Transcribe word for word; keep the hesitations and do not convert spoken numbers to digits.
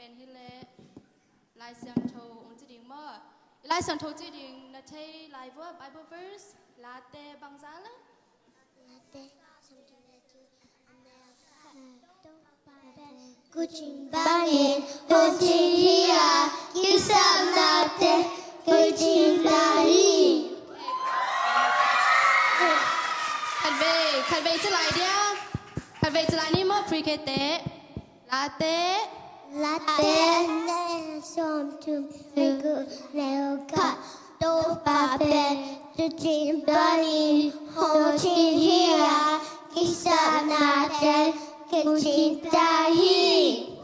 Pen hi leh Lai Siangtho ong ci ding maw? Lai Siangtho ci ding na thei lai vua, Bible verse, Late bangza le? Late Kucing bangin, kucing hi a, kisapnate, kucing tahi. Khatvei, khatvei ci lai dia. Khatvei ci lai ni maw, pre-K te. Late. Late, nen sawm thum, neu khat. Topa pen, tucin bangin, hawcin hi a, kisapnate, kucing tahi.